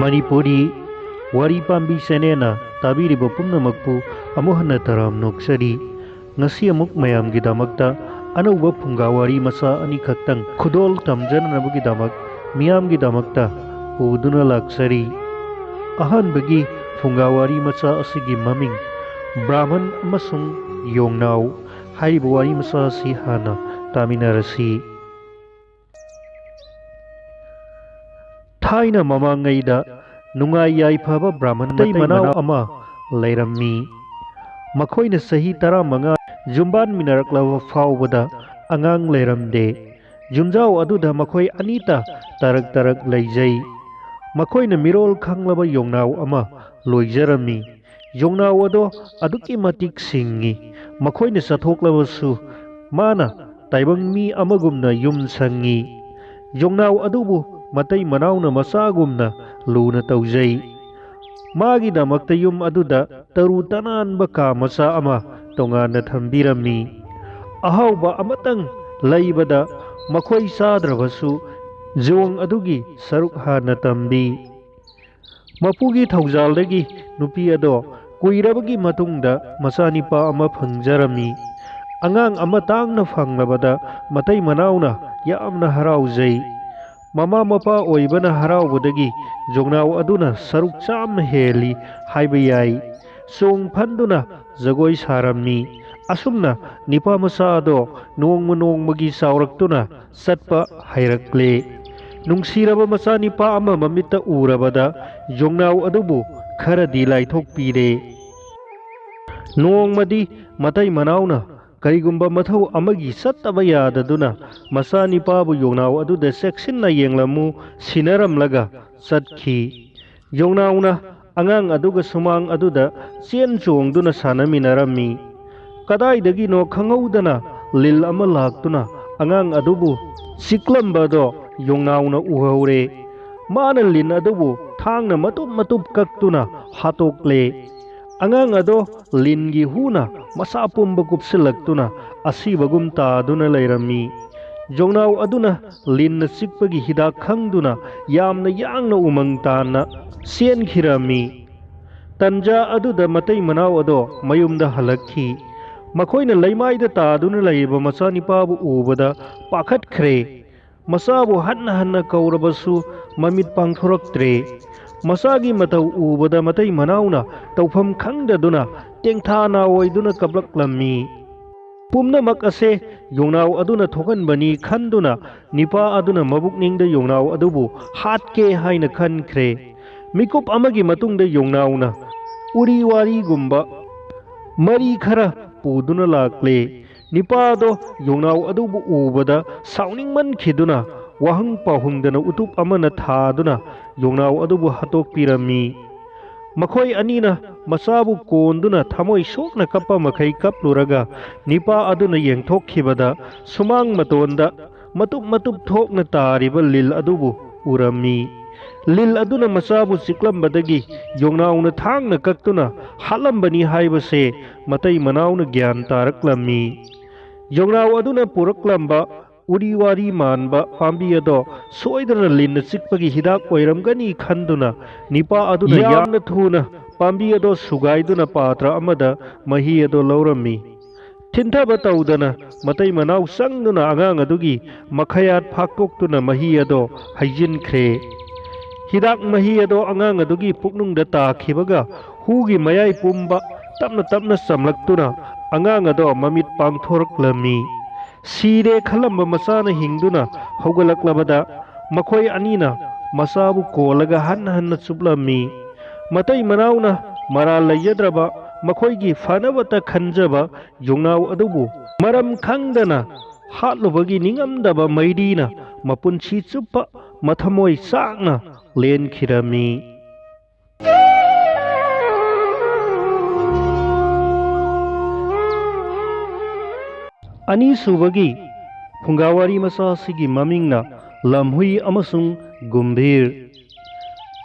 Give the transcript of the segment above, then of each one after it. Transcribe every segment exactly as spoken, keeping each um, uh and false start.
ꯃꯅꯤꯄꯨꯔꯤ ꯋꯥꯔꯤ ꯄꯥꯝꯕꯤ ꯆꯦꯅꯦꯜꯅ ꯇꯥꯕꯤꯔꯤꯕ ꯄꯨꯝꯅꯃꯛꯄꯨ ꯑꯃꯨꯛ ꯍꯟꯅ ꯇꯔꯥꯝ ꯅꯣꯛꯆꯔꯤ꯫ ꯉꯁꯤ ꯑꯃꯨꯛ ꯃꯌꯥꯝꯒꯤꯗꯃꯛꯇ ꯑꯅꯧꯕ ꯐꯨꯡꯒꯥ ꯋꯥꯔꯤ ꯃꯆꯥ ꯑꯅꯤꯈꯛꯇꯪ ꯈꯨꯗꯣꯜ ꯇꯝꯖꯅꯅꯕꯒꯤꯗꯃꯛ ꯃꯤꯌꯥꯝꯒꯤꯗꯃꯛꯇ ꯄꯨꯗꯨꯅ ꯂꯥꯛꯆꯔꯤ꯫ ꯑꯍꯥꯟꯕꯒꯤ ꯐꯨꯡꯒꯥ ꯋꯥꯔꯤ ꯃꯆꯥ ꯑꯁꯤꯒꯤ ꯃꯃꯤꯡ ꯕ꯭ꯔꯥꯍꯃꯟ ꯑꯃꯁꯨꯡ ꯌꯣꯡꯅꯥꯎ ꯍꯥꯏꯔꯤꯕ ꯋꯥꯔꯤ ꯃꯆꯥ ꯑꯁꯤ ꯍꯥꯟꯅ ꯇꯥꯃꯤꯟꯅꯔꯁꯤ꯫ ꯊꯥꯏꯅ ꯃꯃꯥꯡꯉꯩꯗ ꯅꯨꯡꯉꯥꯏ ꯌꯥꯏꯐꯕ ꯕ꯭ꯔꯥꯍꯃꯟ ꯃꯇꯩ ꯃꯅꯥꯎ ꯑꯃ ꯂꯩꯔꯝꯃꯤ꯫ ꯃꯈꯣꯏꯅ ꯆꯍꯤ ꯇꯔꯥꯃꯉꯥ ꯌꯨꯝꯕꯥꯟꯃꯤꯟꯅꯔꯛꯂꯕ ꯐꯥꯎꯕꯗ ꯑꯉꯥꯡ ꯂꯩꯔꯝꯗꯦ꯫ ꯌꯨꯝꯖꯥꯎ ꯑꯗꯨꯗ ꯃꯈꯣꯏ ꯑꯅꯤꯇ ꯇꯔꯛ ꯇꯔꯛ ꯂꯩꯖꯩ꯫ ꯃꯈꯣꯏꯅ ꯃꯤꯔꯣꯜ ꯈꯪꯂꯕ ꯌꯣꯡꯅꯥꯎ ꯑꯃ ꯂꯣꯏꯖꯔꯝꯃꯤ꯫ ꯌꯣꯡꯅꯥꯎ ꯑꯗꯣ ꯑꯗꯨꯛꯀꯤ ꯃꯇꯤꯛ ꯁꯤꯡꯉꯤ꯫ ꯃꯈꯣꯏꯅ ꯆꯠꯊꯣꯛꯂꯕꯁꯨ ꯃꯥꯅ ꯇꯥꯏꯕꯪ ꯃꯤ ꯑꯃꯒꯨꯝꯅ ꯌꯨꯝ ꯁꯪꯉꯤ꯫ ꯌꯣꯡꯅꯥꯎ ꯑꯗꯨꯕꯨ ꯃꯇꯩ ꯃꯅꯥꯎꯅ ꯃꯆꯥꯒꯨꯝꯅ ꯂꯨꯅ ꯇꯧꯖꯩ꯫ ꯃꯥꯒꯤꯗꯃꯛꯇ ꯌꯨꯝ ꯑꯗꯨꯗ ꯇꯔꯨ ꯇꯅꯥꯟꯕ ꯀꯥ ꯃꯆꯥ ꯑꯃ ꯇꯣꯉꯥꯟꯅ ꯊꯝꯕꯤꯔꯝꯃꯤ꯫ ꯑꯍꯥꯎꯕ ꯑꯃꯇꯪ ꯂꯩꯕꯗ ꯃꯈꯣꯏ ꯆꯥꯗ꯭ꯔꯕꯁꯨ ꯌꯣꯡ ꯑꯗꯨꯒꯤ ꯁꯔꯨꯛ ꯍꯥꯟꯅ ꯇꯝꯕꯤ꯫ ꯃꯄꯨꯒꯤ ꯊꯧꯖꯥꯜꯗꯒꯤ ꯅꯨꯄꯤ ꯑꯗꯣ ꯀꯨꯏꯔꯕꯒꯤ ꯃꯇꯨꯡꯗ ꯃꯆꯥꯅꯤꯄꯥ ꯑꯃ ꯐꯪꯖꯔꯝꯃꯤ꯫ ꯑꯉꯥꯡ ꯑꯃ ꯇꯥꯡꯅ ꯐꯪꯂꯕꯗ ꯃꯇꯩ ꯃꯅꯥꯎꯅ ꯌꯥꯝꯅ ꯍꯔꯥꯎꯖꯩ꯫ ꯃꯃꯥ ꯃꯄꯥ ꯑꯣꯏꯕꯅ ꯍꯔꯥꯎꯕꯗꯒꯤ ꯌꯣꯡꯅꯥꯎ ꯑꯗꯨꯅ ꯁꯔꯨꯛ ꯆꯥꯝꯃ ꯍꯦꯜꯂꯤ ꯍꯥꯏꯕ ꯌꯥꯏ꯫ ꯆꯣꯡ ꯐꯟꯗꯨꯅ ꯖꯒꯣꯏ ꯁꯥꯔꯝꯃꯤ꯫ ꯑꯁꯨꯝꯅ ꯅꯤꯄꯥ ꯃꯆꯥ ꯑꯗꯣ ꯅꯣꯡꯃ ꯅꯣꯡꯃꯒꯤ ꯆꯥꯎꯔꯛꯇꯨꯅ ꯆꯠꯄ ꯍꯩꯔꯛꯂꯦ꯫ ꯅꯨꯡꯁꯤꯔꯕ ꯃꯆꯥꯅꯤꯄꯥ ꯑꯃ ꯃꯃꯤꯠꯇ ꯎꯔꯕꯗ ꯌꯣꯡꯅꯥꯎ ꯑꯗꯨꯕꯨ ꯈꯔꯗꯤ ꯂꯥꯏꯊꯣꯛꯄꯤꯔꯦ꯫ ꯅꯣꯡꯃꯗꯤ ꯃꯇꯩ ꯃꯅꯥꯎꯅ ꯀꯔꯤꯒꯨꯝꯕ ꯃꯊꯧ ꯑꯃꯒꯤ ꯆꯠꯇꯕ ꯌꯥꯗꯗꯨꯅ ꯃꯆꯥꯅꯤꯄꯥꯕꯨ ꯌꯣꯡꯅꯥꯎ ꯑꯗꯨꯗ ꯆꯦꯛꯁꯤꯟꯅ ꯌꯦꯡꯂꯝꯃꯨ ꯁꯤꯟꯅꯔꯝꯂꯒ ꯆꯠꯈꯤ꯫ ꯌꯣꯡꯅꯥꯎꯅ ꯑꯉꯥꯡ ꯑꯗꯨꯒ ꯁꯨꯃꯥꯡ ꯑꯗꯨꯗ ꯆꯦꯟ ꯆꯣꯡꯗꯨꯅ ꯁꯥꯟꯅꯃꯤꯟꯅꯔꯝꯃꯤ꯫ ꯀꯗꯥꯏꯗꯒꯤꯅꯣ ꯈꯪꯍꯧꯗꯅ ꯂꯤꯜ ꯑꯃ ꯂꯥꯛꯇꯨꯅ ꯑꯉꯥꯡ ꯑꯗꯨꯕꯨ ꯆꯤꯛꯂꯝꯕꯗꯣ ꯌꯣꯡꯅꯥꯎꯅ ꯎꯍꯧꯔꯦ꯫ ꯃꯥꯅ ꯂꯤꯟ ꯑꯗꯨꯕꯨ ꯊꯥꯡꯅ ꯃꯇꯨꯞ ꯃꯇꯨꯞ ꯀꯛꯇꯨꯅ ꯍꯥꯠꯇꯣꯛꯂꯦ꯫ ꯑꯉꯥꯡ ꯑꯗꯣ ꯂꯤꯟꯒꯤ ꯍꯨꯅ ꯃꯁꯥ ꯄꯨꯝꯕ ꯀꯨꯞꯁꯤꯜꯂꯛꯇꯨꯅ ꯑꯁꯤꯕꯒꯨꯝ ꯇꯥꯗꯨꯅ ꯂꯩꯔꯝꯃꯤ꯫ ꯌꯣꯡꯅꯥꯎ ꯑꯗꯨꯅ ꯂꯤꯟꯅ ꯆꯤꯛꯄꯒꯤ ꯍꯤꯗꯥꯛ ꯈꯪꯗꯨꯅ ꯌꯥꯝꯅ ꯌꯥꯡꯅ ꯎꯃꯪ ꯇꯥꯟꯅ ꯆꯦꯟꯈꯤꯔꯝꯃꯤ꯫ ꯇꯟꯖꯥ ꯑꯗꯨꯗ ꯃꯇꯩ ꯃꯅꯥꯎ ꯑꯗꯣ ꯃꯌꯨꯝꯗ ꯍꯜꯂꯛꯈꯤ꯫ ꯃꯈꯣꯏꯅ ꯂꯩꯃꯥꯏꯗ ꯇꯥꯗꯨꯅ ꯂꯩꯔꯤꯕ ꯃꯆꯥꯅꯤꯄꯥꯕꯨ ꯎꯕꯗ ꯄꯥꯈꯠꯈ꯭ꯔꯦ꯫ ꯃꯆꯥꯕꯨ ꯍꯟꯅ ꯍꯟꯅ ꯀꯧꯔꯕꯁꯨ ꯃꯃꯤꯠ ꯄꯥꯡꯊꯣꯔꯛꯇ꯭ꯔꯦ꯫ ꯃꯆꯥꯒꯤ ꯃꯇꯧ ꯎꯕꯗ ꯃꯇꯩ ꯃꯅꯥꯎꯅ ꯇꯧꯐꯝ ꯈꯪꯗꯗꯨꯅ ꯇꯦꯡꯊꯥ ꯅꯥꯑꯣꯏꯗꯨꯅ ꯀꯞꯂꯛꯂꯝꯃꯤ꯫ ꯄꯨꯝꯅꯃꯛ ꯑꯁꯦ ꯌꯣꯡꯅꯥꯎ ꯑꯗꯨꯅ ꯊꯣꯛꯍꯟꯕꯅꯤ ꯈꯟꯗꯨꯅ ꯅꯤꯄꯥ ꯑꯗꯨꯅ ꯃꯕꯨꯛꯅꯤꯡꯗ ꯌꯣꯡꯅꯥꯎ ꯑꯗꯨꯕꯨ ꯍꯥꯠꯀꯦ ꯍꯥꯏꯅ ꯈꯟꯈ꯭ꯔꯦ꯫ ꯃꯤꯀꯨꯞ ꯑꯃꯒꯤ ꯃꯇꯨꯡꯗ ꯌꯣꯡꯅꯥꯎꯅ ꯎꯔꯤ ꯋꯥꯔꯤꯒꯨꯝꯕ ꯃꯔꯤ ꯈꯔ ꯄꯨꯗꯨꯅ ꯂꯥꯛꯂꯦ꯫ ꯅꯤꯄꯥꯗꯣ ꯌꯣꯡꯅꯥꯎ ꯑꯗꯨꯕꯨ ꯎꯕꯗ ꯁꯥꯎꯅꯤꯡꯃꯟꯈꯤꯗꯨꯅ ꯋꯥꯍꯪ ꯄꯥꯎꯍꯪꯗꯅ ꯎꯇꯨꯞ ꯑꯃꯅ ꯊꯥꯗꯨꯅ ꯌꯣꯡꯅꯥꯎ ꯑꯗꯨꯕꯨ ꯍꯥꯠꯇꯣꯛꯄꯤꯔꯝꯃꯤ꯫ ꯃꯈꯣꯏ ꯑꯅꯤꯅ ꯃꯆꯥꯕꯨ ꯀꯣꯟꯗꯨꯅ ꯊꯃꯣꯏ ꯁꯣꯛꯅ ꯀꯞꯄ ꯃꯈꯩ ꯀꯞꯂꯨꯔꯒ ꯅꯤꯄꯥ ꯑꯗꯨꯅ ꯌꯦꯡꯊꯣꯛꯈꯤꯕꯗ ꯁꯨꯃꯥꯡ ꯃꯇꯣꯟꯗ ꯃꯇꯨꯞ ꯃꯇꯨꯞ ꯊꯣꯛꯅ ꯇꯥꯔꯤꯕ ꯂꯤꯜ ꯑꯗꯨꯕꯨ ꯎꯔꯝꯃꯤ꯫ ꯂꯤꯜ ꯑꯗꯨꯅ ꯃꯆꯥꯕꯨ ꯆꯤꯛꯂꯝꯕꯗꯒꯤ ꯌꯣꯡꯅꯥꯎꯅ ꯊꯥꯡꯅ ꯀꯛꯇꯨꯅ ꯍꯥꯠꯂꯝꯕꯅꯤ ꯍꯥꯏꯕꯁꯦ ꯃꯇꯩ ꯃꯅꯥꯎꯅ ꯒ꯭ꯌꯥꯟ ꯇꯥꯔꯛꯂꯝꯃꯤ꯫ ꯌꯣꯡꯅꯥꯎ ꯑꯗꯨꯅ ꯄꯨꯔꯛꯂꯝꯕ ꯎꯔꯤ ꯋꯥꯔꯤ ꯃꯥꯟꯕ ꯄꯥꯝꯕꯤ ꯑꯗꯣ ꯁꯣꯏꯗꯅ ꯂꯤꯟꯅ ꯆꯤꯛꯄꯒꯤ ꯍꯤꯗꯥꯛ ꯑꯣꯏꯔꯝꯒꯅꯤ ꯈꯟꯗꯨꯅ ꯅꯤꯄꯥ ꯑꯗꯨꯅ ꯌꯥꯝꯅ ꯊꯨꯅ ꯄꯥꯝꯕꯤ ꯑꯗꯣ ꯁꯨꯒꯥꯏꯗꯨꯅ ꯄꯥꯇ꯭ꯔ ꯑꯃꯗ ꯃꯍꯤ ꯑꯗꯣ ꯂꯧꯔꯝꯃꯤ꯫ ꯊꯤꯟꯊꯕ ꯇꯧꯗꯅ ꯃꯇꯩ ꯃꯅꯥꯎ ꯆꯪꯗꯨꯅ ꯑꯉꯥꯡ ꯑꯗꯨꯒꯤ ꯃꯈꯌꯥꯠ ꯐꯥꯛꯇꯣꯛꯇꯨꯅ ꯃꯍꯤ ꯑꯗꯣ ꯍꯩꯖꯤꯟꯈ꯭ꯔꯦ꯫ ꯍꯤꯗꯥꯛ ꯃꯍꯤ ꯑꯗꯣ ꯑꯉꯥꯡ ꯑꯗꯨꯒꯤ ꯄꯨꯛꯅꯨꯡꯗ ꯇꯥꯈꯤꯕꯒ ꯍꯨꯒꯤ ꯃꯌꯥꯏ ꯄꯨꯝꯕ ꯇꯞꯅ ꯇꯞꯅ ꯆꯝꯂꯛꯇꯨꯅ ꯑꯉꯥꯡ ꯑꯗꯣ ꯃꯃꯤꯠ ꯄꯥꯡꯊꯣꯔꯛꯂꯝꯃꯤ꯫ ꯁꯤꯔꯦ ꯈꯜꯂꯝꯕ ꯃꯆꯥꯅ ꯍꯤꯡꯗꯨꯅ ꯍꯧꯒꯠꯂꯛꯂꯕꯗ ꯃꯈꯣꯏ ꯑꯅꯤꯅ ꯃꯆꯥꯕꯨ ꯀꯣꯜꯂꯒ ꯍꯟꯅ ꯍꯟꯅ ꯆꯨꯞꯂꯝꯃꯤ꯫ ꯃꯇꯩ ꯃꯅꯥꯎꯅ ꯃꯔꯥꯜ ꯂꯩꯖꯗ꯭ꯔꯕ ꯃꯈꯣꯏꯒꯤ ꯐꯅꯕꯇ ꯈꯟꯖꯕ ꯌꯣꯡꯅꯥꯎ ꯑꯗꯨꯕꯨ ꯃꯔꯝ ꯈꯪꯗꯅ ꯍꯥꯠꯂꯨꯕꯒꯤ ꯅꯤꯡꯉꯝꯗꯕ ꯃꯩꯔꯤꯅ ꯃꯄꯨꯟꯁꯤ ꯆꯨꯞꯄ ꯃꯊꯃꯣꯏ ꯆꯥꯛꯅ ꯂꯦꯟꯈꯤꯔꯝꯃꯤ꯫ ꯑꯅꯤꯁꯨꯕꯒꯤ ꯐꯨꯡꯒꯥꯋꯥꯔꯤ ꯃꯆꯥꯁꯤꯒꯤ ꯃꯃꯤꯡꯅ ꯂꯝꯍꯨꯏ ꯑꯃꯁꯨꯡ ꯒꯨꯝꯚꯤꯔ꯫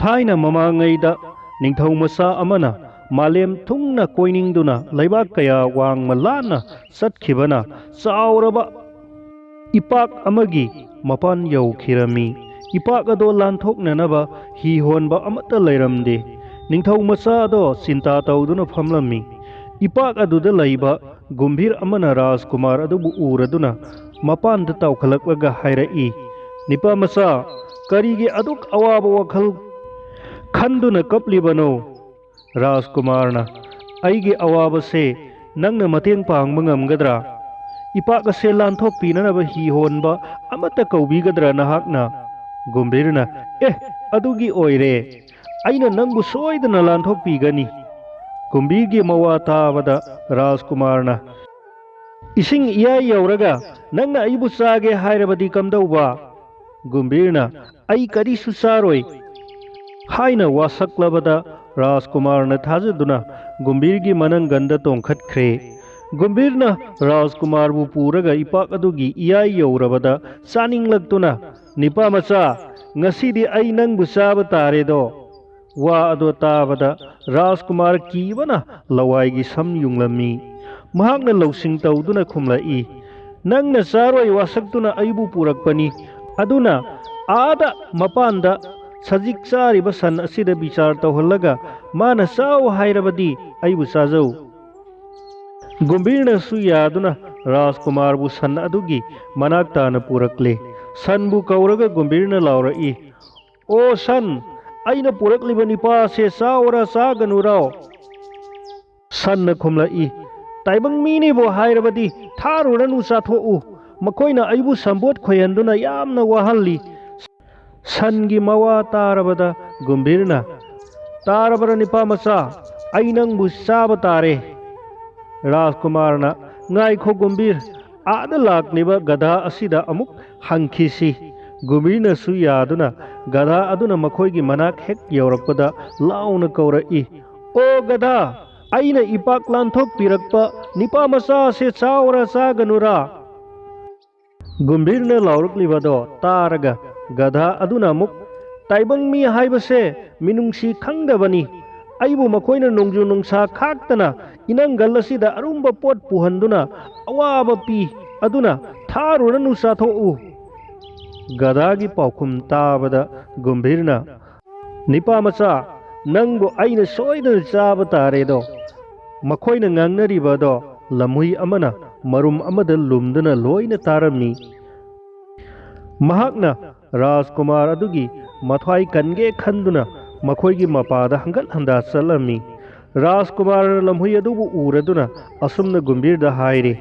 ꯊꯥꯏꯅ ꯃꯃꯥꯡꯉꯩꯗ ꯅꯤꯡꯊꯧ ꯃꯆꯥ ꯑꯃꯅ ꯃꯥꯂꯦꯝ ꯊꯨꯡꯅ ꯀꯣꯏꯅꯤꯡꯗꯨꯅ ꯂꯩꯕꯥꯛ ꯀꯌꯥ ꯋꯥꯡꯃ ꯂꯥꯟꯅ ꯆꯠꯈꯤꯕꯅ ꯆꯥꯎꯔꯕ ꯏꯄꯥꯛ ꯑꯃꯒꯤ ꯃꯄꯥꯟ ꯌꯧꯈꯤꯔꯝꯃꯤ꯫ ꯏꯄꯥꯛ ꯑꯗꯣ ꯂꯥꯟꯊꯣꯛꯅꯅꯕ ꯍꯤ ꯍꯣꯟꯕ ꯑꯃꯠꯇ ꯂꯩꯔꯝꯗꯦ꯫ ꯅꯤꯡꯊꯧ ꯃꯆꯥ ꯑꯗꯣ ꯆꯤꯟꯇꯥ ꯇꯧꯗꯨꯅ ꯐꯝꯂꯝꯃꯤ꯫ ꯏꯄꯥꯛ ꯑꯗꯨꯗ ꯂꯩꯕ ꯒꯨꯝꯚꯤꯔ ꯑꯃꯅ ꯔꯥꯖꯀꯨꯃꯥꯔ ꯑꯗꯨꯕꯨ ꯎꯔꯗꯨꯅ ꯃꯄꯥꯟꯗ ꯇꯥꯎꯈꯠꯂꯛꯂꯒ ꯍꯥꯏꯔꯛꯏ, "ꯅꯤꯄꯥ ꯃꯆꯥ, ꯀꯔꯤꯒꯤ ꯑꯗꯨꯛ ꯑꯋꯥꯕ ꯋꯥꯈꯜ ꯈꯟꯗꯨꯅ ꯀꯞꯂꯤꯕꯅꯣ?" ꯔꯥꯖꯀꯨꯃꯥꯔꯅ, "ꯑꯩꯒꯤ ꯑꯋꯥꯕꯁꯦ ꯅꯪꯅ ꯃꯇꯦꯡ ꯄꯥꯡꯕ ꯉꯝꯒꯗ꯭ꯔꯥ? ꯏꯄꯥꯛ ꯑꯁꯦ ꯂꯥꯟꯊꯣꯛꯄꯤꯅꯅꯕ ꯍꯤ ꯍꯣꯟꯕ ꯑꯃꯠꯇ ꯀꯧꯕꯤꯒꯗ꯭ꯔꯥ ꯅꯍꯥꯛꯅ?" ꯒꯨꯝꯚꯤꯔꯅ, "ꯑꯦ, ꯑꯗꯨꯒꯤ ꯑꯣꯏꯔꯦ, ꯑꯩꯅ ꯅꯪꯕꯨ ꯁꯣꯏꯗꯅ ꯂꯥꯟꯊꯣꯛꯄꯤꯒꯅꯤ꯫" ꯒꯨꯝꯚꯤꯔꯒꯤ ꯃꯋꯥ ꯇꯥꯕꯗ ꯔꯥꯖꯀꯨꯃꯥꯔꯅ, "ꯏꯁꯤꯡ ꯏꯌꯥꯏ ꯌꯧꯔꯒ ꯅꯪꯅ ꯑꯩꯕꯨ ꯆꯥꯒꯦ ꯍꯥꯏꯔꯕꯗꯤ ꯀꯝꯗꯧꯕ?" ꯒꯨꯝꯚꯤꯔꯅ, "ꯑꯩ ꯀꯔꯤꯁꯨ ꯆꯥꯔꯣꯏ" ꯍꯥꯏꯅ ꯋꯥꯁꯛꯂꯕꯗ, ꯔꯥꯖꯀꯨꯃꯥꯔꯅ ꯊꯥꯖꯗꯨꯅ ꯒꯨꯝꯚꯤꯔꯒꯤ ꯃꯅꯪꯒꯟꯗ ꯇꯣꯡꯈꯠꯈ꯭ꯔꯦ꯫ ꯒꯨꯝꯚꯤꯔꯅ ꯔꯥꯖꯀꯨꯃꯥꯔꯕꯨ ꯄꯨꯔꯒ ꯏꯄꯥꯛ ꯑꯗꯨꯒꯤ ꯏꯌꯥꯏ ꯌꯧꯔꯕꯗ ꯆꯥꯅꯤꯡꯂꯛꯇꯨꯅ, "ꯅꯤꯄꯥ ꯃꯆꯥ, ꯉꯁꯤꯗꯤ ꯑꯩ ꯅꯪꯕꯨ ꯆꯥꯕ ꯇꯥꯔꯦꯗꯣ!" ꯋꯥ ꯑꯗꯣ ꯇꯥꯕꯗ ꯔꯥꯖꯀꯨꯃꯥꯔ ꯀꯤꯕꯅ ꯂꯋꯥꯏꯒꯤ ꯁꯝ ꯌꯨꯡꯂꯝꯃꯤ꯫ ꯃꯍꯥꯛꯅ ꯂꯧꯁꯤꯡ ꯇꯧꯗꯨꯅ ꯈꯨꯝꯂꯛꯏ, "ꯅꯪꯅ ꯆꯥꯔꯣꯏ ꯋꯥꯁꯛꯇꯨꯅ ꯑꯩꯕꯨ ꯄꯨꯔꯛꯄꯅꯤ꯫ ꯑꯗꯨꯅ ꯑꯥꯗ ꯃꯄꯥꯟꯗ ꯁꯖꯤꯛ ꯆꯥꯔꯤꯕ ꯁꯟ ꯑꯁꯤꯗ ꯕꯤꯆꯥꯔ ꯇꯧꯍꯜꯂꯒ ꯃꯥꯅ ꯆꯥꯎ ꯍꯥꯏꯔꯕꯗꯤ ꯑꯩꯕꯨ ꯆꯥꯖꯧ꯫" ꯒꯨꯝꯚꯤꯔꯅꯁꯨ ꯌꯥꯗꯨꯅ ꯔꯥꯖꯀꯨꯃꯥꯔꯕꯨ ꯁꯟ ꯑꯗꯨꯒꯤ ꯃꯅꯥꯛ ꯇꯥꯅ ꯄꯨꯔꯛꯂꯦ꯫ ꯁꯟꯕꯨ ꯀꯧꯔꯒ ꯒꯨꯝꯚꯤꯔꯅ ꯂꯥꯎꯔꯛꯏ, "ꯑꯣ ꯁꯟ, ꯑꯩꯅ ꯄꯨꯔꯛꯂꯤꯕ ꯅꯤꯄꯥ ꯑꯁꯦ ꯆꯥꯎꯔ ꯆꯥꯒꯅꯨꯔꯣ?" ꯁꯟꯅ ꯈꯨꯝꯂꯛꯏ, "ꯇꯥꯏꯕꯪ ꯃꯤꯅꯤꯕꯨ ꯍꯥꯏꯔꯕꯗꯤ ꯊꯥꯔꯨꯔꯅꯨ, ꯆꯥꯊꯣꯛꯎ꯫ ꯃꯈꯣꯏꯅ ꯑꯩꯕꯨ ꯁꯝꯕꯣꯠ ꯈꯣꯏꯍꯟꯗꯨꯅ ꯌꯥꯝꯅ ꯋꯥꯍꯜꯂꯤ꯫" ꯁꯟꯒꯤ ꯃꯋꯥ ꯇꯥꯔꯕꯗ ꯒꯨꯝꯚꯤꯔꯅ, "ꯇꯥꯔꯕꯔ ꯅꯤꯄꯥ ꯃꯆꯥ? ꯑꯩ ꯅꯪꯕꯨ ꯆꯥꯕ ꯇꯥꯔꯦ꯫" ꯔꯥꯖꯀꯨꯃꯥꯔꯅ, "ꯉꯥꯏꯈꯣ ꯒꯨꯝꯚꯤꯔ, ꯑꯥꯗ ꯂꯥꯛꯂꯤꯕ ꯒꯙꯥ ꯑꯁꯤꯗ ꯑꯃꯨꯛ ꯍꯪꯈꯤꯁꯤ꯫" ꯒꯨꯝꯚꯤꯔꯅꯁꯨ ꯌꯥꯗꯨꯅ ꯒꯙꯥ ꯑꯗꯨꯅ ꯃꯈꯣꯏꯒꯤ ꯃꯅꯥꯛ ꯍꯦꯛ ꯌꯧꯔꯛꯄꯗ ꯂꯥꯎꯅ ꯀꯧꯔꯛꯏ, "ꯑꯣ ꯒꯙꯥ, ꯑꯩꯅ ꯏꯄꯥꯛ ꯂꯥꯟꯊꯣꯛꯄꯤꯔꯛꯄ ꯅꯤꯄꯥ ꯃꯆꯥ ꯑꯁꯦ ꯆꯥꯎꯔ ꯆꯥꯒꯅꯨꯔꯥ?" ꯒꯨꯝꯚꯤꯔꯅ ꯂꯥꯎꯔꯛꯂꯤꯕꯗꯣ ꯇꯥꯔꯒ ꯒꯙꯥ ꯑꯗꯨꯅ ꯑꯃꯨꯛ, "ꯇꯥꯏꯕꯪ ꯃꯤ ꯍꯥꯏꯕꯁꯦ ꯃꯤꯅꯨꯡꯁꯤ ꯈꯪꯗꯕꯅꯤ꯫ ꯑꯩꯕꯨ ꯃꯈꯣꯏꯅ ꯅꯣꯡꯖꯨ ꯅꯨꯡꯁꯥ ꯈꯥꯛꯇꯅ ꯏꯅꯪꯒꯜ ꯑꯁꯤꯗ ꯑꯔꯨꯝꯕ ꯄꯣꯠ ꯄꯨꯍꯟꯗꯨꯅ ꯑꯋꯥꯕ ꯄꯤ꯫ ꯑꯗꯨꯅ ꯊꯥꯔꯨꯔꯅꯨ, ꯆꯥꯊꯣꯛꯎ꯫ ꯒꯙꯥꯒꯤ ꯄꯥꯎꯈꯨꯝ ꯇꯥꯕꯗ ꯒꯨꯝꯚꯤꯔꯅ, "ꯅꯤꯄꯥ ꯃꯆꯥ, ꯅꯪꯕꯨ ꯑꯩꯅ ꯁꯣꯏꯗꯅ ꯆꯥꯕ ꯇꯥꯔꯦꯗꯣ!" ꯃꯈꯣꯏꯅ ꯉꯥꯡꯅꯔꯤꯕ ꯑꯗꯣ ꯂꯝꯍꯨꯏ ꯑꯃꯅ ꯃꯔꯨꯝ ꯑꯃꯗ ꯂꯨꯝꯗꯨꯅ ꯂꯣꯏꯅ ꯇꯥꯔꯝꯃꯤ꯫ ꯃꯍꯥꯛꯅ ꯔꯥꯖꯀꯨꯃꯥꯔ ꯑꯗꯨꯒꯤ ꯃꯊ꯭ꯋꯥꯏ ꯀꯟꯒꯦ ꯈꯟꯗꯨꯅ ꯃꯈꯣꯏꯒꯤ ꯃꯄꯥꯗ ꯍꯪꯒꯠ ꯍꯟꯗꯥ ꯆꯠꯂꯝꯃꯤ꯫ ꯔꯥꯖꯀꯨꯃꯥꯔꯅ ꯂꯝꯍꯨꯏ ꯑꯗꯨꯕꯨ ꯎꯔꯗꯨꯅ ꯑꯁꯨꯝꯅ ꯒꯨꯝꯚꯤꯔꯗ ꯍꯥꯏꯔꯦ,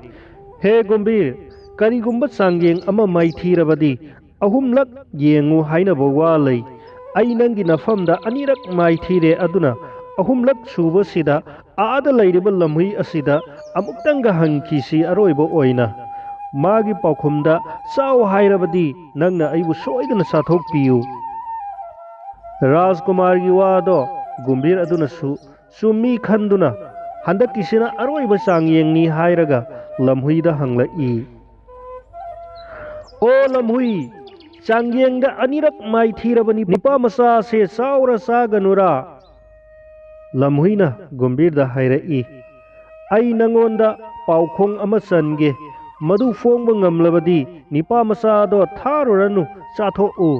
"ꯍꯦ ꯒꯨꯝꯚꯤꯔ, ꯀꯔꯤꯒꯨꯝꯕ ꯆꯥꯡꯌꯦꯡ ꯑꯃ ꯃꯥꯏꯊꯤꯔꯕꯗꯤ ꯑꯍꯨꯝꯂꯛ ꯌꯦꯡꯉꯨ ꯍꯥꯏꯅꯕ ꯋꯥ ꯂꯩ꯫ ꯑꯩ ꯅꯪꯒꯤ ꯅꯐꯝꯗ ꯑꯅꯤꯔꯛ ꯃꯥꯏꯊꯤꯔꯦ, ꯑꯗꯨꯅ ꯑꯍꯨꯝꯂꯛ ꯁꯨꯕꯁꯤꯗ ꯑꯥꯗ ꯂꯩꯔꯤꯕ ꯂꯝꯍꯨꯏ ꯑꯁꯤꯗ ꯑꯃꯨꯛꯇꯪꯒ ꯍꯪꯈꯤꯁꯤ, ꯑꯔꯣꯏꯕ ꯑꯣꯏꯅ꯫ ꯃꯥꯒꯤ ꯄꯥꯎꯈꯨꯝꯗ ꯆꯥꯎ ꯍꯥꯏꯔꯕꯗꯤ ꯅꯪꯅ ꯑꯩꯕꯨ ꯁꯣꯏꯗꯅ ꯆꯥꯊꯣꯛꯄꯤꯌꯨ꯫" ꯔꯥꯖꯀꯨꯃꯥꯔꯒꯤ ꯋꯥꯗꯣ ꯒꯨꯝꯚꯤꯔ ꯑꯗꯨꯅꯁꯨ ꯆꯨꯝꯃꯤ ꯈꯟꯗꯨꯅ, "ꯍꯟꯗꯛꯀꯤꯁꯤꯅ ꯑꯔꯣꯏꯕ ꯆꯥꯡꯌꯦꯡꯅꯤ" ꯍꯥꯏꯔꯒ ꯂꯝꯍꯨꯏꯗ ꯍꯪꯂꯛꯏ, "ꯑꯣ ꯂꯝꯍꯨꯏ, ꯆꯥꯡꯌꯦꯡꯗ ꯑꯅꯤꯔꯛ ꯃꯥꯏꯊꯤꯔꯕꯅꯤ, ꯅꯤꯄꯥ ꯃꯆꯥꯁꯦ ꯆꯥꯎꯔ ꯆꯥꯒꯅꯨꯔꯥ?" ꯂꯝꯍꯨꯏꯅ ꯒꯨꯝꯚꯤꯔꯗ ꯍꯥꯏꯔꯛꯏ, "ꯑꯩ ꯅꯪꯉꯣꯟꯗ ꯄꯥꯎꯈꯣꯡ ꯑꯃ ꯆꯟꯒꯦ꯫ ꯃꯗꯨ ꯐꯣꯡꯕ ꯉꯝꯂꯕꯗꯤ ꯅꯤꯄꯥ ꯃꯆꯥꯗꯣ ꯊꯥꯔꯨꯔꯅꯨ, ꯆꯥꯊꯣꯛꯎ꯫"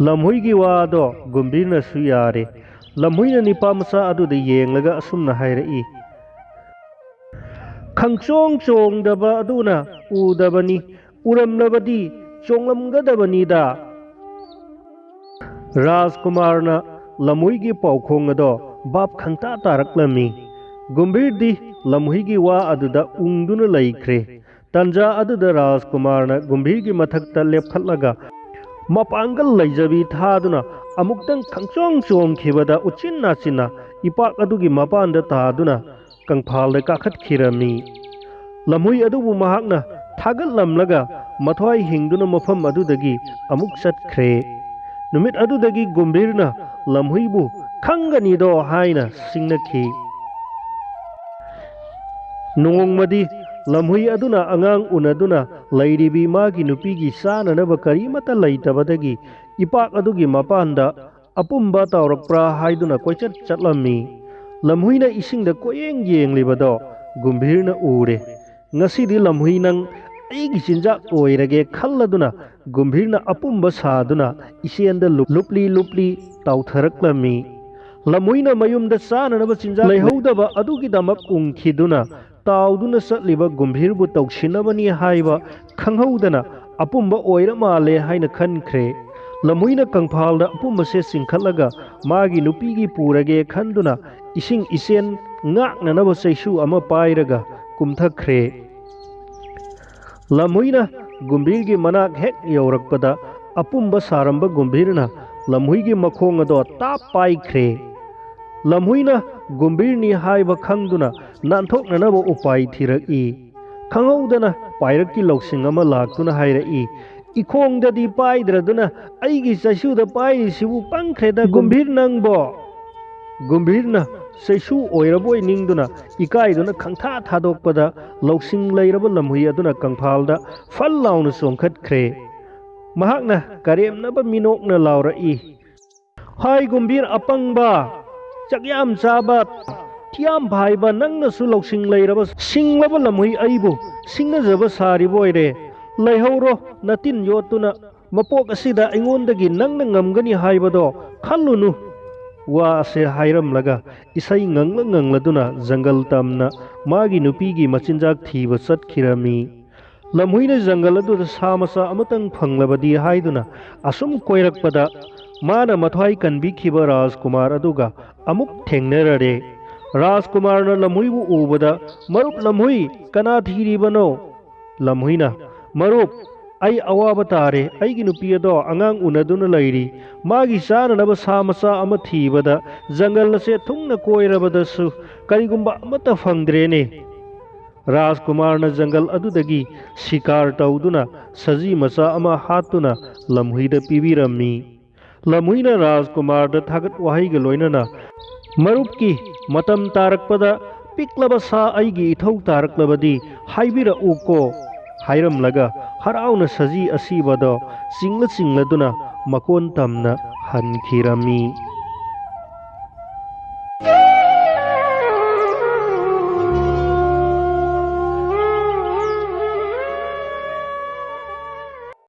ꯂꯝꯍꯨꯏꯒꯤ ꯋꯥꯗꯣ ꯒꯨꯝꯚꯤꯔꯅꯁꯨ ꯌꯥꯔꯦ꯫ ꯂꯝꯍꯨꯏꯅ ꯅꯤꯄꯥ ꯃꯆꯥ ꯑꯗꯨꯗ ꯌꯦꯡꯂꯒ ꯑꯁꯨꯝꯅ ꯍꯥꯏꯔꯛꯏ, "ꯈꯪꯆꯣꯡ ꯆꯣꯡꯗꯕ ꯑꯗꯨꯅ ꯎꯗꯕꯅꯤ, ꯎꯔꯝꯂꯕꯗꯤ ꯆꯣꯡꯂꯝꯒꯗꯕꯅꯤꯗ꯫" ꯔꯥꯖꯀꯨꯃꯥꯔꯅ ꯂꯝꯍꯨꯏꯒꯤ ꯄꯥꯎꯈꯣꯡ ꯑꯗꯣ ꯚꯥꯞ ꯈꯪꯇꯥ ꯇꯥꯔꯛꯂꯝꯃꯤ꯫ ꯒꯨꯝꯚꯤꯔꯗꯤ ꯂꯝꯍꯨꯏꯒꯤ ꯋꯥ ꯑꯗꯨꯗ ꯎꯪꯗꯨꯅ ꯂꯩꯈ꯭ꯔꯦ꯫ ꯇꯟꯖꯥ ꯑꯗꯨꯗ ꯔꯥꯖꯀꯨꯃꯥꯔꯅ ꯒꯨꯝꯚꯤꯔꯒꯤ ꯃꯊꯛꯇ ꯂꯦꯞꯈꯠꯂꯒ ꯃꯄꯥꯡꯒꯜ ꯂꯩꯖꯕꯤ ꯊꯥꯗꯨꯅ ꯑꯃꯨꯛꯇꯪ ꯈꯪꯆꯣꯡ ꯆꯣꯡꯈꯤꯕꯗ ꯎꯆꯤꯟ ꯅꯥꯆꯤꯟꯅ ꯏꯄꯥꯛ ꯑꯗꯨꯒꯤ ꯃꯄꯥꯟꯗ ꯇꯥꯗꯨꯅ ꯀꯪꯐꯥꯜꯗ ꯀꯥꯈꯠꯈꯤꯔꯝꯃꯤ꯫ ꯂꯝꯍꯨꯏ ꯑꯗꯨꯕꯨ ꯃꯍꯥꯛꯅ ꯊꯥꯒꯠꯂꯝꯂꯒ ꯃꯊ꯭ꯋꯥꯏ ꯍꯤꯡꯗꯨꯅ ꯃꯐꯝ ꯑꯗꯨꯗꯒꯤ ꯑꯃꯨꯛ ꯆꯠꯈ꯭ꯔꯦ꯫ ꯅꯨꯃꯤꯠ ꯑꯗꯨꯗꯒꯤ ꯒꯨꯝꯚꯤꯔꯅ ꯂꯝꯍꯨꯏꯕꯨ "ꯈꯪꯒꯅꯤꯗꯣ" ꯍꯥꯏꯅ ꯁꯤꯡꯅꯈꯤ꯫ ꯅꯣꯡꯃꯗꯤ ꯂꯝꯍꯨꯏ ꯑꯗꯨꯅ ꯑꯉꯥꯡ ꯎꯅꯗꯨꯅ ꯂꯩꯔꯤꯕꯤ ꯃꯥꯒꯤ ꯅꯨꯄꯤꯒꯤ ꯆꯥꯅꯅꯕ ꯀꯔꯤꯃꯠꯇ ꯂꯩꯇꯕꯗꯒꯤ ꯏꯄꯥꯛ ꯑꯗꯨꯒꯤ ꯃꯄꯥꯟꯗ ꯑꯄꯨꯝꯕ ꯇꯥꯎꯔꯛꯄ꯭ꯔꯥ ꯍꯥꯏꯗꯨꯅ ꯀꯣꯏꯆꯠ ꯆꯠꯂꯝꯃꯤ꯫ ꯂꯝꯍꯨꯏꯅ ꯏꯁꯤꯡꯗ ꯀꯣꯏꯌꯦꯡ ꯌꯦꯡꯂꯤꯕꯗꯣ ꯒꯨꯝꯚꯤꯔꯅ ꯎꯔꯦ꯫ "ꯉꯁꯤꯗꯤ ꯂꯝꯍꯨꯏ ꯅꯪ ꯑꯩꯒꯤ ꯆꯤꯟꯖꯥꯛ ꯑꯣꯏꯔꯒꯦ ꯈꯜꯂꯗꯨꯅ ꯒꯨꯝꯚꯤꯔꯅ ꯑꯄꯨꯝꯕ ꯁꯥꯗꯨꯅ ꯏꯆꯦꯟꯗ ꯂꯨꯞ-, ꯂꯨꯞꯂꯤ ꯂꯨꯞꯂꯤ ꯇꯥꯎꯊꯔꯛꯂꯝꯃꯤ꯫ ꯂꯝꯍꯨꯏꯅ ꯃꯌꯨꯝꯗ ꯆꯥꯅꯅꯕ ꯆꯤꯟꯖꯥꯛ ꯂꯩꯍꯧꯗꯕ ꯑꯗꯨꯒꯤꯗꯃꯛ ꯎꯪꯈꯤꯗꯨꯅ ꯇꯥꯎꯗꯨꯅ ꯆꯠꯂꯤꯕ ꯒꯨꯝꯚꯤꯔꯕꯨ ꯇꯧꯁꯤꯟꯅꯕꯅꯤ ꯍꯥꯏꯕ ꯈꯪꯍꯧꯗꯅ ꯑꯄꯨꯝꯕ ꯑꯣꯏꯔ ꯃꯥꯜꯂꯦ ꯍꯥꯏꯅ ꯈꯟꯈ꯭ꯔꯦ꯫ ꯂꯝꯍꯨꯏꯅ ꯀꯪꯐꯥꯜꯗ ꯑꯄꯨꯝꯕꯁꯦ ꯆꯤꯡꯈꯠꯂꯒ ꯃꯥꯒꯤ ꯅꯨꯄꯤꯒꯤ ꯄꯨꯔꯒꯦ ꯈꯟꯗꯨꯅ ꯏꯁꯤꯡ ꯏꯆꯦꯟ ꯉꯥꯛꯅꯅꯕ ꯆꯩꯁꯨ ꯑꯃ ꯄꯥꯏꯔꯒ ꯀꯨꯝꯊꯈ꯭ꯔꯦ꯫ ꯂꯝꯍꯨꯏꯅ ꯒꯨꯝꯚꯤꯔꯒꯤ ꯃꯅꯥꯛ ꯍꯦꯛ ꯌꯧꯔꯛꯄꯗ ꯑꯄꯨꯝꯕ ꯁꯥꯔꯝꯕ ꯒꯨꯝꯚꯤꯔꯅ ꯂꯝꯍꯨꯏꯒꯤ ꯃꯈꯣꯡ ꯑꯗꯣ ꯇꯥꯞ ꯄꯥꯏꯈ꯭ꯔꯦ꯫ ꯂꯝꯍꯨꯏꯅ ꯒꯨꯝꯚꯤꯔꯅꯤ ꯍꯥꯏꯕ ꯈꯪꯗꯨꯅ ꯅꯥꯟꯊꯣꯛꯅꯅꯕ ꯎꯄꯥꯏ ꯊꯤꯔꯛꯏ꯫ ꯈꯪꯍꯧꯗꯅ ꯄꯥꯏꯔꯛꯀꯤ ꯂꯧꯁꯤꯡ ꯑꯃ ꯂꯥꯛꯇꯨꯅ ꯍꯥꯏꯔꯛꯏ, "ꯏꯈꯣꯡꯗꯗꯤ ꯄꯥꯏꯗ꯭ꯔꯗꯨꯅ ꯑꯩꯒꯤ ꯆꯩꯁꯨꯗ ꯄꯥꯏꯔꯤꯁꯤꯕꯨ ꯄꯪꯈ꯭ꯔꯦꯗ ꯒꯨꯝꯚꯤꯔ ꯅꯪꯕꯣ!" ꯒꯨꯝꯚꯤꯔꯅ ꯆꯩꯁꯨ ꯑꯣꯏꯔꯕꯣꯏ ꯅꯤꯡꯗꯨꯅ ꯏꯀꯥꯏꯗꯨꯅ ꯈꯪꯊꯥ ꯊꯥꯗꯣꯛꯄꯗ ꯂꯧꯁꯤꯡ ꯂꯩꯔꯕ ꯂꯝꯍꯨꯏ ꯑꯗꯨꯅ ꯀꯪꯐꯥꯜꯗ ꯐꯜ ꯂꯥꯎꯅ ꯆꯣꯡꯈꯠꯈ꯭ꯔꯦ꯫ ꯃꯍꯥꯛꯅ ꯀꯔꯦꯝꯅꯕ ꯃꯤꯅꯣꯛꯅ ꯂꯥꯎꯔꯛꯏ, "ꯍꯥꯏ ꯒꯨꯝꯚꯤꯔ ꯑꯄꯪꯕ, ꯆꯥꯛ ꯌꯥꯝ ꯆꯥꯕ, ꯊꯤꯌꯥꯝ ꯐꯥꯏꯕ, ꯅꯪꯅꯁꯨ ꯂꯧꯁꯤꯡ ꯂꯩꯔꯕ ꯁꯤꯡꯂꯕ ꯂꯝꯍꯨꯏ ꯑꯩꯕꯨ ꯁꯤꯡꯅꯖꯕ ꯁꯥꯔꯤꯕ ꯑꯣꯏꯔꯦ꯫ ꯂꯩꯍꯧꯔꯣ ꯅꯇꯤꯟ ꯌꯣꯠꯇꯨꯅ, ꯃꯄꯣꯛ ꯑꯁꯤꯗ ꯑꯩꯉꯣꯟꯗꯒꯤ ꯅꯪꯅ ꯉꯝꯒꯅꯤ ꯍꯥꯏꯕꯗꯣ ꯈꯜꯂꯨꯅꯨ"꯫ ꯋꯥ ꯑꯁꯦ ꯍꯥꯏꯔꯝꯂꯒ ꯏꯁꯩ ꯉꯪꯂ ꯉꯪꯂꯗꯨꯅ ꯖꯪꯒꯜ ꯇꯝꯅ ꯃꯥꯒꯤ ꯅꯨꯄꯤꯒꯤ ꯃꯆꯤꯟꯖꯥꯛ ꯊꯤꯕ ꯆꯠꯈꯤꯔꯝꯃꯤ꯫ ꯂꯝꯍꯨꯏꯅ ꯖꯪꯒꯜ ꯑꯗꯨꯗ ꯁꯥ ꯃꯆꯥ ꯑꯃꯇꯪ ꯐꯪꯂꯕꯗꯤ ꯍꯥꯏꯗꯨꯅ ꯑꯁꯨꯝ ꯀꯣꯏꯔꯛꯄꯗ ꯃꯥꯅ ꯃꯊ꯭ꯋꯥꯏ ꯀꯟꯕꯤꯈꯤꯕ ꯔꯥꯖꯀꯨꯃꯥꯔ ꯑꯗꯨꯒ ꯑꯃꯨꯛ ꯊꯦꯡꯅꯔꯔꯦ꯫ ꯔꯥꯖꯀꯨꯃꯥꯔꯅ ꯂꯝꯍꯨꯏꯕꯨ ꯎꯕꯗ, "ꯃꯔꯨꯞ ꯂꯝꯍꯨꯏ, ꯀꯅꯥ ꯊꯤꯔꯤꯕꯅꯣ?" ꯂꯝꯍꯨꯏꯅ, "ꯃꯔꯨꯞ, ꯑꯩ ꯑꯋꯥꯕ ꯇꯥꯔꯦ꯫ ꯑꯩꯒꯤ ꯅꯨꯄꯤ ꯑꯗꯣ ꯑꯉꯥꯡ ꯎꯅꯗꯨꯅ ꯂꯩꯔꯤ꯫ ꯃꯥꯒꯤ ꯆꯥꯅꯅꯕ ꯁꯥ ꯃꯆꯥ ꯑꯃ ꯊꯤꯕꯗ ꯖꯪꯒꯜ ꯑꯁꯦ ꯊꯨꯡꯅ ꯀꯣꯏꯔꯕꯗꯁꯨ ꯀꯔꯤꯒꯨꯝꯕ ꯑꯃꯠꯇ ꯐꯪꯗ꯭ꯔꯦꯅꯦ"꯫ ꯔꯥꯖꯀꯨꯃꯥꯔꯅ ꯖꯪꯒꯜ ꯑꯗꯨꯗꯒꯤ ꯁꯤꯀꯥꯔ ꯇꯧꯗꯨꯅ ꯁꯖꯤ ꯃꯆꯥ ꯑꯃ ꯍꯥꯠꯇꯨꯅ ꯂꯝꯍꯨꯏꯗ ꯄꯤꯕꯤꯔꯝꯃꯤ꯫ ꯂꯝꯍꯨꯏꯅ ꯔꯥꯖꯀꯨꯃꯥꯔꯗ ꯊꯥꯒꯠ ꯋꯥꯍꯩꯒ ꯂꯣꯏꯅꯅ, "ꯃꯔꯨꯞꯀꯤ ꯃꯇꯝ ꯇꯥꯔꯛꯄꯗ ꯄꯤꯛꯂꯕ ꯁꯥ ꯑꯩꯒꯤ ꯏꯊꯧ ꯇꯥꯔꯛꯂꯕꯗꯤ ꯍꯥꯏꯕꯤꯔꯛꯎꯀꯣ" ꯍꯥꯏꯔꯝꯂꯒ ꯍꯔꯥꯎꯅ ꯁꯖꯤ ꯑꯁꯤꯕꯗꯣ ꯆꯤꯡꯂ ꯆꯤꯡꯂꯗꯨꯅ ꯃꯀꯣꯟ ꯇꯝꯅ ꯍꯟꯈꯤꯔꯝꯃꯤ꯫